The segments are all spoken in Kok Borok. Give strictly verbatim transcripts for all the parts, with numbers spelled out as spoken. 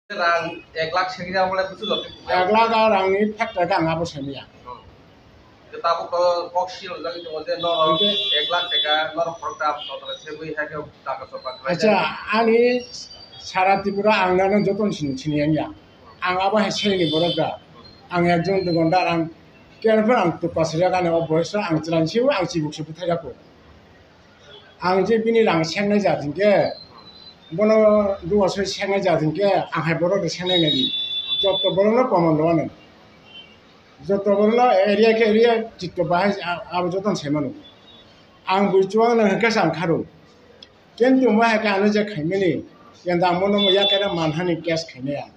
Rang ek lakh sengya bole busu jotwi. Ek lakh a rangni factor khe ang abo semiya. Hmm. Ke tabuk to kok sil jagwi tongo je norok Hingke ek lakh taka norok khorokta sotro sebwi hai khe taka sopa khlai Acha, jagwi. Ani sara Tripura ang nano joton sini sini yang ya. Ang abo hai seni borok da. Ang ekjon dukandar, ang keno phano ang tukasirya gani o boyes ang chwlan sibo ang chibuk se bwthai rako. Ang je bini rang sengnai ja hingke, bono duasoi sengnai ja hingke, ang hai borok de sengnai nai di. Joto borok no komon do ano. Joto borok no area ke area chitto bahai a-, abo joto no sai mano. Ang bui chuang no hingke sa ang kharo. Kintu mo hai ke ano je khaimani, kenda mo no mo ya kera manhani case khainai ang.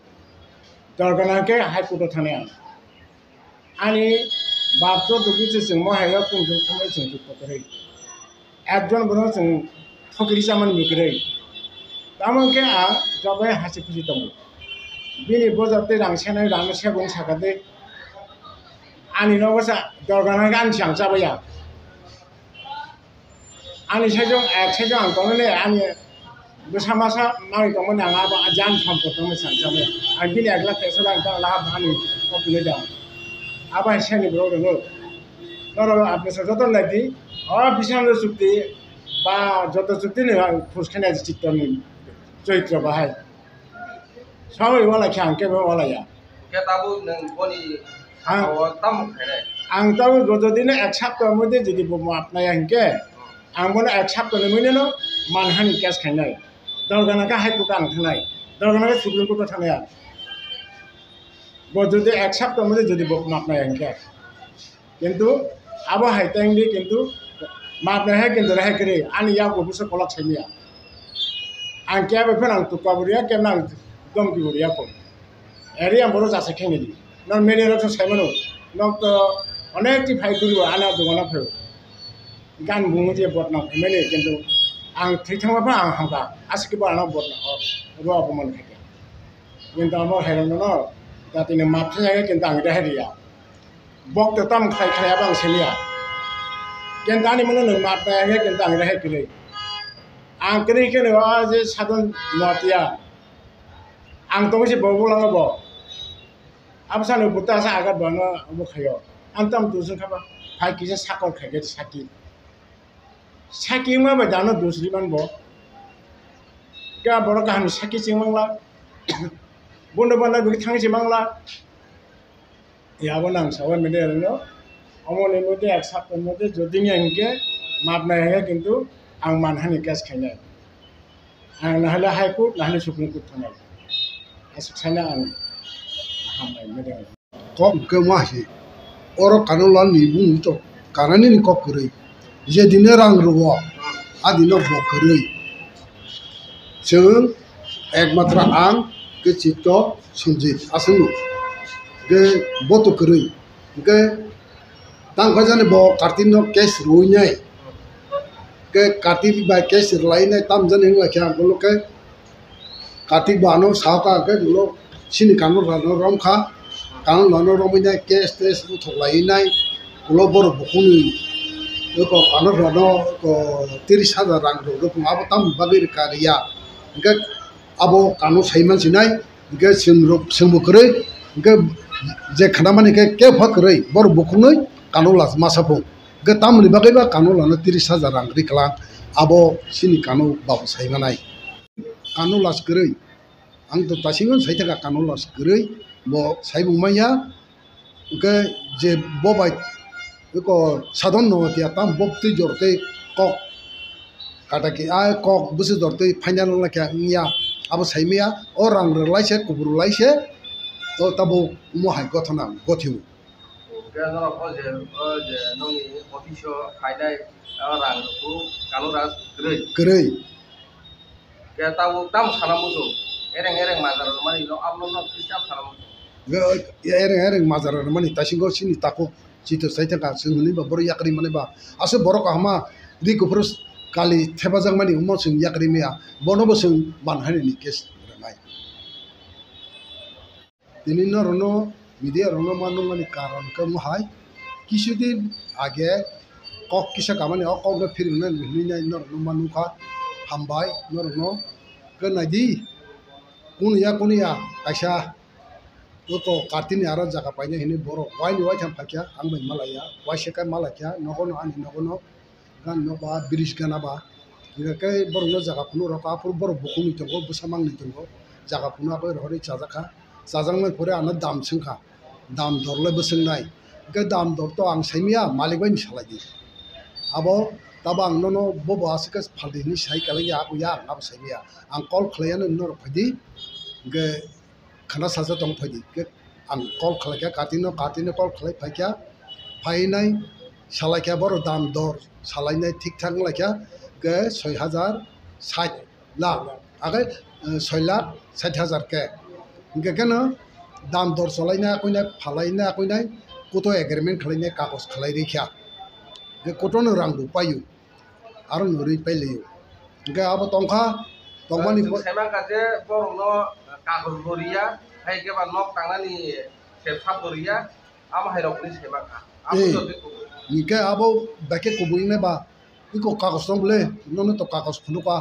Dorgana ke High Court o thangnai ang. Ani bap to dugu se chwng mo hai o kung jung thangwi chwng twi kotorwi. Ekjon bono chwng thokiri chamani bwkrwi. Tamo khe ang jobai hasi khusi tongo. Bini bojar tei rang senai rang se bung saka de. Ani nogo sa dorgana khe ani chwng chabaya. Ani sejong, ek sejong ang tongo le, ani bwsa masa manwi tongmani ang abo jani sompot tongmani chwng chabaya. Ang bini ek lakh teso lang tang laha ani kok twi da. Abo hai seni borok rwngo. Norok apni sa joto nai di. O bising chukti ba joto chukti ni ang khus khena chitto ni choitro bahai. Sawi wala khe ang kebo wala ya. Hingke tabuk nwng boni Ang, o tamo khainai? Ang tabuk bo jodi no ek sapta moddhe jodi bo map naya hingke, ang bono ek sapta ni mui no manhani case khainai. Dorgana khe High Court ang thangnai. Dorgana khe Supreme Court o thangnai ang. Bo jodi ek sapta moddhe jodi bo map naya hingke. Kintu abo hai tengdi, kintu map nai hai kintu rehai kwrwi, ani yago buso kolok saimaya. Ang kebo phano ang tukha bo riya, kebo ang domki bo riya ko. Eri ang bono jasa khe nidi. Nok media rok saimano, nok to onek ti phai duri bo, ani dogano phai. Gan bungo je botnam khaimani, kintu ang thwi thangma phano ang hamkha, aswk khe bo ano botnam, ro apoman khaikha. Kintu amo hai rok no, jati ni map thai ya, kintu ang rehai riya. Bok to tam khlai khlai abo ang siliya. Kintu ani mano no map nai hwnwi kintu ang rehai kwrwi. Ang kwrwi khe no o je Sadon Noatia. Ang tongwi se bo bolongo bo. Abo sano buta sa agat bo ano abo khaio. Ang tam tu sung khaba phai kisa sakor khai khe saki. Saki wngma bai dano dusri man bo. Khe borok kaham ni saki ching mangla. Bondo bana bigi thang ching mangla. Ya, abo nang sawi mide rwno. Omo ni moddhe ek sapta ni moddhe jodi ni hingke map nai hingke kintu ang manhani case khainai. Ang nahale High Court, nahale Supreme Court thangnai. Aswk sana ang hambai mide rwno. Kok hwnkhe ma se, oro Kanu Lal ni bumung to kanani ni kok kwrwi. Je dine rang rwo, a dino bo kwrwi. Chwng ekmatro ang khe chito Sanjit aswkno. Hwnkhe bo to kwrwi. Hwnkhe tang khaijani bo Kartik no case rwinai. Hwnkhe Kartik bai case rwlainai tamjani wngkha ang bono khe Kartik bo ano sahaka hwnkhe ulo chini Kanu Lal no romkha, Kanu Lal no romwi nai case tes buthok laiwi nai ulo borok bukhukni eko Kanu Lal no eko tiris hajar rang rwrwkma abo tamni bagwi rwkha rwya hwnkhe abo Kanu saiman sinai hwnkhe chwng rok chwngbo kwrwi hwnkhe je khnamani khe kebo kwrwi borok bukhuknwi Kanu Lal masa phung hwnkhe tamoni bagwi ba Kanu Lal no tiris hajar rang rwkha abo chini Kanu babu saimanai. Kanu Lal kwrwi. Ang to tasingo sai thaka Kanu Lal kwrwi, bo saibung manya, hwnkhe je bo bai eko Sadon no tiya tam bok twi jor tei kok kata ki a kok bwswk jor twi final wngla khe wngya, abo sai maya, o rang rwlai se, kubur rwlai se, o tabuk omo hai gothona gothiwo. Hwnkhe norok o je, o je nokni office o khainai, o rang rwkhu Kanu Lal kwrwi. Kwrwi. Khe tabuk tamo sana muchung, ereng ereng majra rwmani no, abono no twi tamo sana muchung. Ge-, ereng ereng majra rwmani, taisingo chini takhuk chito sai thangkha, chwng hwnwi ba borok yakri mani ba, aswk borok kahama ri kuphuru kali thepajak mani, omo chwng yakri maya, bono bo chwng manhaini case rwnai. Tini norokno media rokno ma nukmani karon khe omo hai, kisu din age kok kisa kamani o kokno phiringnani hinwi nai norokno ma nukha. Hambai norokno khe naidi, Kunu ya, kunu ya, kaisa oko kartini aro jaga paina hini borok waini waitham phaikha, ang bai malaiya, waisa khe malaikha, nogono ani nogono, gan noba, bridge gana ba, hingkha khe borokno jaga phunuk rokha, aphuru borok bukhukni tongo, bwsa mangni tongo, jaga phunuk abo rohorwi chajakha, chajaknai pore ano dam swngkha, dam dorle bwswngnai, hingkhe dam dor to ang saimanya, malik bai ni salai di, abo tabo ang nono bobo aswk khe phaldi hinwi sai kwlaiya, abo ya ang abo saimanya, ang call khlaiya norok phaidi, hingkhe khana sacha tong phaidi. Ke ang call khlaikha, kartino, kartino call khlai phaikha, phainai salaikha, borok dam dor salainai thik thang laikha, ke soi hajar sait lakh, age, eh, soi lakh sait hajar ke. Hingke keno dam dor salainai akuinai, phalainai akuinai, kuto agreement khlainai kagos khlai rikha. Ke kutono rang bo paio. Aro nurwi pailio. Hingke abo tongkha, tongmani Chwng po- saimankha je borokno kagoj bo riya, hai khe ba nok tangnani sepsap bo riya, amo hai rok hinwi saimankha. Abo Eh, jotoi kubui. Hingke abo baikhe kubui wngnai ba, iko kagoj tong bole, nono to kagoj phunukha.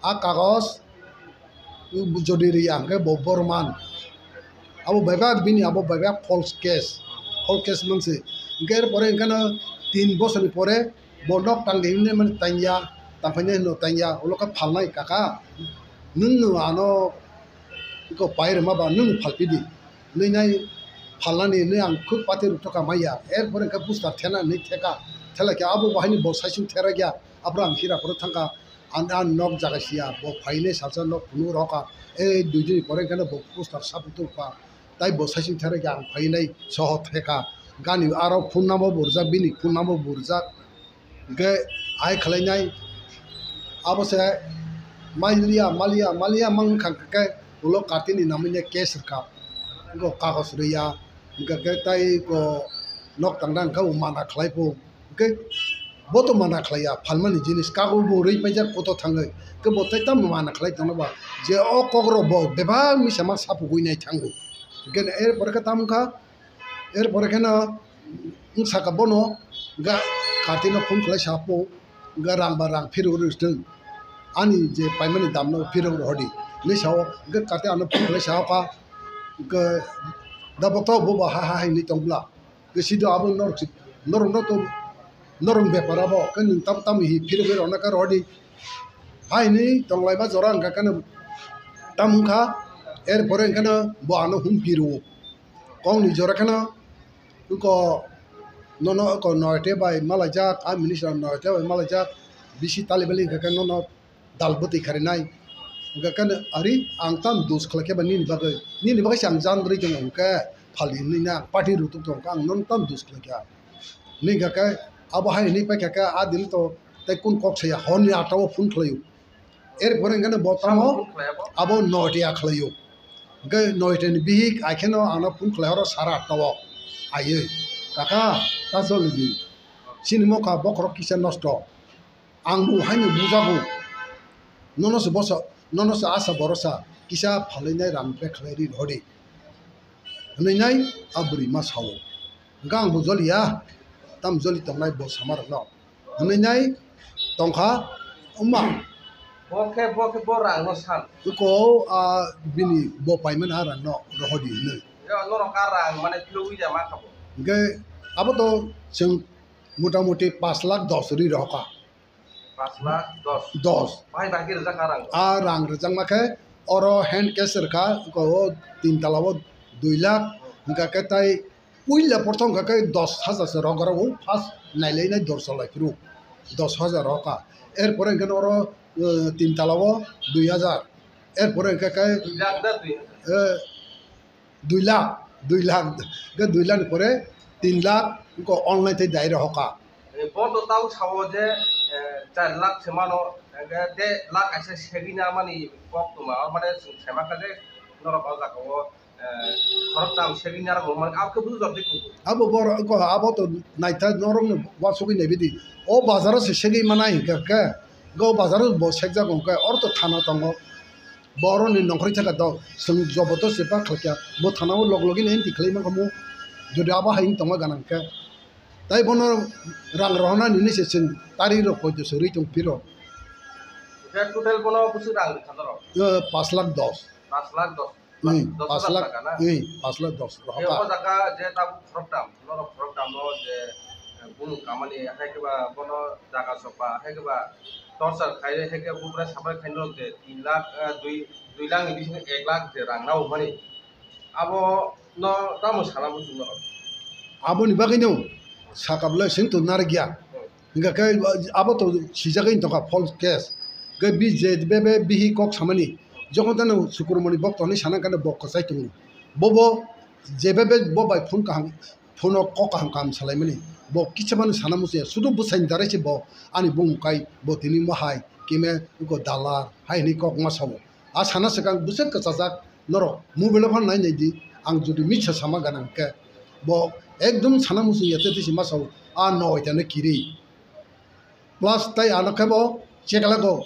A kagoj, jodi riya hingke bo borman. Abo bebak bini abo bebak false case, false case manse. Hingke er pore hingke no tin bosor ni pore bo nok tang de himne mani tanya, tang paine no tanya, ulo khe phalnai kaka, nwng no ano iko pai rwma ba nwng no phalpi di, nwi nai phalnani nwi ang khuk pate rwkthoka maya, er pore hingke booster thena nwi theka, thela khe abo bo haini bo saisung thera ya, aphuru ang hira phuru thangka, Ang, ang nok jaga sia, bo phainai salsa nok phunuk rokha. E dui din pore hwnkhe bo poster sabu tongkha. Tai bo saising thera khe ang phainai soho theka. Gani aro phone number bo rijak, bini phone number bo rijak. Hwnkhe hai khlainai abo se maliya, maliya, maliya mang kha khe ulo kartini namanya case rwkha. Go kagos rwya. Hwnkhe khe tai go nok tangna hwnkhe bo mana khlai phu. Hwnkhe bo to mana khlaiya, phalmani jinis kago bo rwi paijak koto thangwi. Hwnkhe bo tai tamo mana khlai tongno ba, je o kokrok bo bebak misa ma sapugwi nai thango. Hwnkhe er pore khe tamo kha, er pore kheno wng saka bono ga kartino phone khlai sa phu, ga rang ba rang phirogwi rwthwng, ani je paimani damno phirogwi rw hodi hinwi sao. Hwnkhe karte ano phone khlai sa kha, hwnkhe da bo to bo ba ha ha hinwi tong bwla. Khe sido abo norok si-, norok no to, norok bepar abo, khe nwng tam tam hi phirogwi rwna khe rw hodi. Haini tonglaima jora hwnkha khe tam wngkha, er pore hwnkhe no bo ano hum phiro. Kok ni jora kheno wngko nono wngko noite bai malaijak, a minister noite bai malaijak, bisi tali bali hwnkha khe nono dal bwtwi kharinai. Hwnkha khe ari ang tam dos khlai khe ba nini bagwi, nini bagwi se ang jan rwi tongo hwnkhe phali hinwi na party rutuk tong kha ang nono tam dos khlai kha. Hwnwi hwnkha khe abo hai hwnwi paikha khe a dil to tei kun kok saya horni atta o phone khlaio. Er pore hwnkhe bo tamo phone khlai abo? Abo noite a khlaio. Hwnkhe noite ni bihik ai kheno ano phone khlai horo sara atta o aiwi, "Kaka, ta joli di. Chini mokha bokhorok kisa nosto." Ang bo haino bujago, nono se bosa, nono se asa borosa kisa phalwi nai rang bag khlai ri rw hodi, hwnwi nai a bwrwi ma sao. Hwnkhe ang bo joliya, tam joli tongnai bo sama rokno, hwnwi nai tongkha wngma. Bo khe, bo khe bo rang no san. Iko a bini bo paimani a rang no rw hodi hwnwi. Yo, norok a rang mane philwi ya ma kha bo. Hwnkhe abo to chwng mota moti pash lakh dos ri rw kha. Pash lakh dos. Dos. Bahai bahai khe rwjak kha rang. A rang rwjakma khe oro hand cash rwkha, iko o tin tala o dui lakh, hwnkha khe tai puila prothom kha khe dos hajar se rok rw o, first nailainai dorsa lai phuru dos hajar rw kha. Er pore hwnkhe oro, eh, tin tala o dui hajar. Er pore hwnkhe khe, Dui lakh da dui hajar? Eh, dui lakh, dui lakh, hwnkhe dui lakh ni pore tin lakh wngkha online tei dai rw kha. Eh, bo to tamo sao je, eh, char lakh se mano, hwnkhe de lakh kaisa segwi na mani kok tongma, aro mane chwng sai mankha je norok o jaga o, eh, khoroktham segwi na rwmani, abo khe bujor de kubu. Abo borok, abo to naitha norokno uansugwi naibidi. O bazaro se segwi manai hwnkhe, hwnkhe o bazaro bo sekjak hwnkhe, oro to thana tongo. Borokni nongkhorwi thangkha dok, chwng joboto se pa khlaikha, bo thanao log logino entry khlai mankha mo, jodi abo hai wng tongma gana hwnkhe. Tai bono rang rohornani hinwi se chwng tari rok poito se rwi tong phiro. Hwnkhe total bono bwswk rang rwkha norok? Eh, pash lakh dos. Pas lakh dos, hmm, dos pas lakh, taka na? Hmm, pas lakh dos. Rohorka. O jaga je tabuk khoroktham, norok khoroktham no je, eh, bumung kamani, hai khe ba bono jaga sokba, hai khe ba torchar khai, hai khe bubra sabai khai norok je tin lakh, eh, dui, dui lakh ni bisingo ek lakh je rang nao mani. Abo no tamo sana muchung norok? Aboni bagwi no sakha bwlai sing tong narwk ya. Hmm. Hingkha khe abo to sijagwi tongkha false case. Khe bi je bebe bihi kok samani. Jokhon tano Sukurmoni bokto hinwi sana khe bo kwchai tongo. Bobo je bebe bo bai phone kaham, phone o kok kaham kaham salaimani. Bo kisa mano sana muchungya. Sudu bwsaini darai se bo ani bumung kai bo tini mohai kime iko dalar hai hinwi kok ma sao. A sana swkang bwswk kwchajak norok mobile o phano nai nai di, ang jodi misa sama gana hwnkhe bo ekdom sana muchung ya tei tisi masa o a noita no kiri. Plus tai ano khe bo chekla go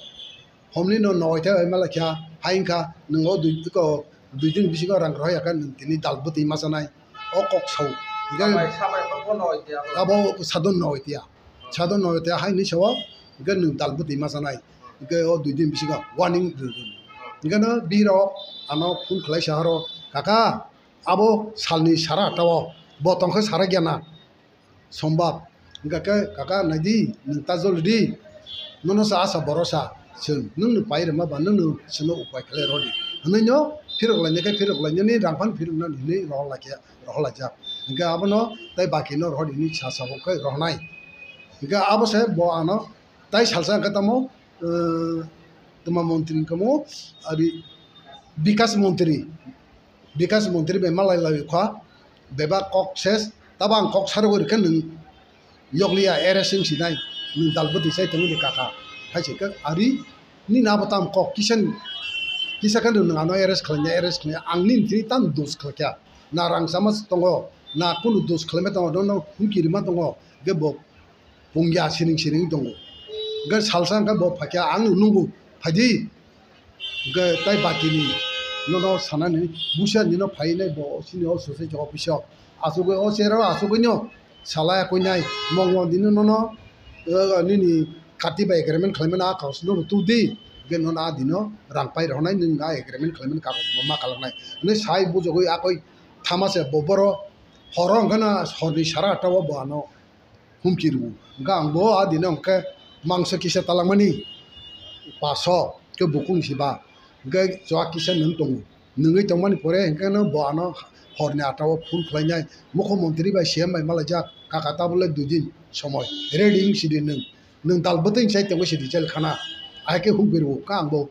homni no noita bai ma lai kha, hai wngkha nwng o dui ko dui din bisingo rang rohor ya khe nwng tini dal bwtwi ma chanai. O kok sao. Hingkhe sabai, sabai bo, bo noita abo. Abo sadon noita ya. Sadon noita ya hai hinwi sao. Hingkhe nwng dal bwtwi ma chanai. Hingkhe o dui din bisingo warning rwdi. Hingkhe no birok ano phone khlai sa horo, "Kaka, abo salni sara atta o bo tongkhe sara gana." Sombab. Hingkha khe, "Kaka, naidi, nwng ta joli di. Nono sa asa borosa. Chwng, nwng no pai rwma ba, nwng no chwngno upai khlai rw di." Hwnwi no phirok lainai khe phirok lainani rang phano phirok nani hinwi rohor lai khe, rohor laijak. Hingkhe abono tei baki no rohor di hinwi sa sabo khe rohornai. Hingkhe abo se bo ano tai salsa hingkhe tamo, eh, tma montri hingkhe mo, ari bikas montri. Bikas montri bai malai lai kha, bebak kok ses, tabo ang kok sarwi rwkhe nwng yokliya arrest wng sinai, nwng dal bwtwi chai tongwi di kaka, hai se khe ari nini abo tam kok kisa, kisa khe nwng ano arrest khlaina, arrest khlaina, ang nini thini tam dos khlaikha, na rang sama tongo, na kunu dos khlaima tongo, nono humki rwma tongo, hwnkhe bo pungya siring siring tongo. Hwnkhe salsa hwnkhe bo phaikha, ang nungo phaidi. Hwnkhe tai bakini nono sanani busa nino phainai bo sini o society office o. Asugwi o chair o asugwino salai akoinai mongmo dino nono, eh, nini kati bai agreement khlaimani a kausno bo tubudi. Hwnkhe nono a dino rang pai rohornai nwng a agreement khlaimani kagoz bo ma kalaknai. Hwnwi sai bujogwi akoi thama se bo boro horo hwnkhe no horni sara atta o bo ano humki rwo. Hwnkhe ang bo a dino hwnkhe mangso kisa talangmani paso khe bukung siba. Hwnkhe chwak kisa nwng tongo. Nwngwi tongmani pore hwnkhe no bo ano horni atta o phone khlainai, mukhyamantri bai C M bai malaijak, kaka tabole dui din somoi ready wng sidi nwng. Nwng dal bwtwi chai tongwi sidi jel khana. Ahai khe humki rwo. Hwnkhe ang bo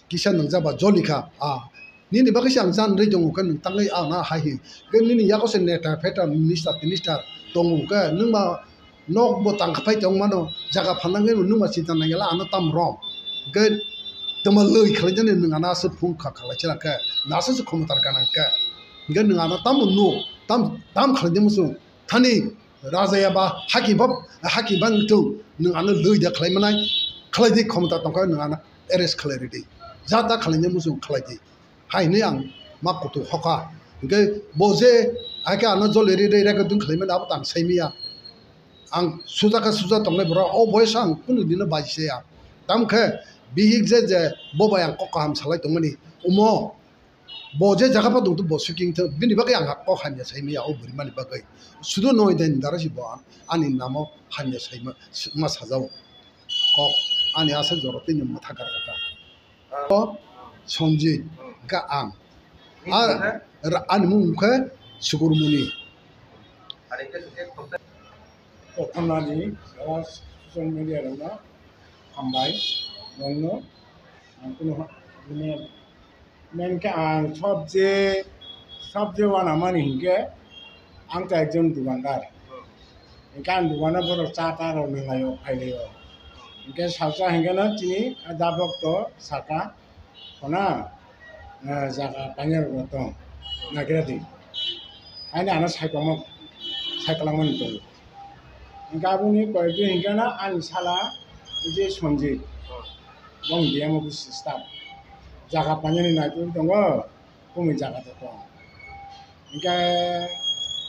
kisa nwngjak ba joli kha. Ah, nini bagwi se ang jan rwi tongo khe nwng tangwi ano hai hi. Khe nini yago se neta pheta minister tinister tongo khe nwng ma nok bo tang kha phai tong mano, jaga phalna wngwi nwng ma chinta nang ya la ano tam rom. Khe tama lwi khlai jani nwng ano aswk phung kha khlai chila khe, nasa se khomotar gana khe. Khe nwng ano tamo nuk, tam, tam khlai jani muchung thani raja ya ba haki ba, haki ba nwng thung nwng ano lwi da khlai manai, khlai di khomota tong kha nwng ano arrest khlai rw di. Ja ta khlai jani muchung khlai di. Hai hinwi ang ma kutung hokha. Hwnkhe bo je hai khe ano joli ri ri record dun khlaimani abo tang saimanya. Ang suja khe suja tongnai borok, o boyes ang kunu dino baji saya. Tamo khe bihik je, je bo bai ang kok kaham salai tongmani. Omo bo je jaga pho tongtho bo suking thung, bini bagwi ang kok hamya saimanya o burimani bagwi. Sudu noi dani dara si bo ani namo hamya saima, ma sajao. Kok ani aswk jora tini mwtha kar kata. O Sanjit ka ang. Ar ani mung khe Sukurmuni. Tongthoknani o social media rokno hambai, nongno ang kunu ha-, mane, main khe ang sobje, sobje wanamani hinkhe ang to ekjon dukandar. Hinkhe ang dukano borok cha ta rok nunglaio, phailaio. Hinkhe salsa hinkhe no chini a dabok to saka, Khona, eh, jaga painai rok tong, naikhe di. Haino ano saikolma, saikolmani tongo. Hinkhe aboni koyekdin hinkhe no ani sala je Sanjit, bong D M office staff. Jaga painani naitugwi tongo, boni jaga to tong. Hinkhe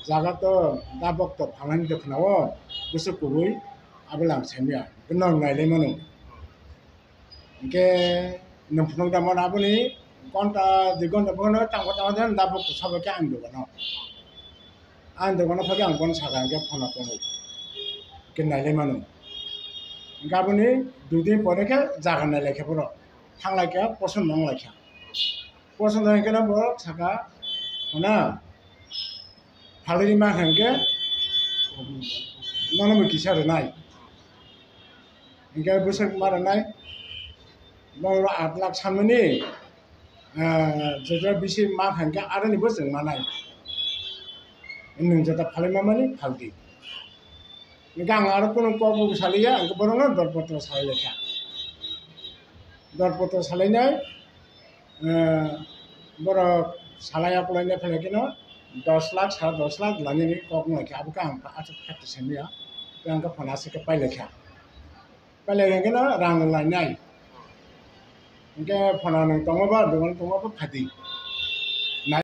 jaga to dabok to phalnani to khna-o, bwswk kubui, abole ang saimanya, hinkhe norok nailai mano. Hinkhe nwng phunuk da mano aboni Ghonta dui ghonta bono tangbo tangbo den da bok sabo khe ang dogano. Ang dogano phai khe ang bono saka hwnkhe phone tongo. Khe nailai mano. Hwnkhe aboni dui din pore khe jaga nailai khe borok. Thanglai khe poson nonglai kha. Poson nonglai khe borok saka hona phalwi ma hwnkhe nono bo kisa rwnai. Hwnkhe bwswk ma rwnai, norok aat lakh sanmani, ah, joto bisi ma hwnkhe aroni bo chwng manai. Nwng jota phalwi mamani phaldi. Hwnkhe ang aro kunu kok bo saliya, hwnkhe borokno dorpotro salai laikha. Dorpotro salainai, eh, borok salai akulai nai phai khe no dos lakh, sara dos lakh lani ni kok nai khe, abo khe ang aswk khato simiya, tei ang khe phone aswk khe pai lai kha, pai lai khe no rang lai nai, hwnkhe phone nwng tongo ba, dogan tongo ba, phadi.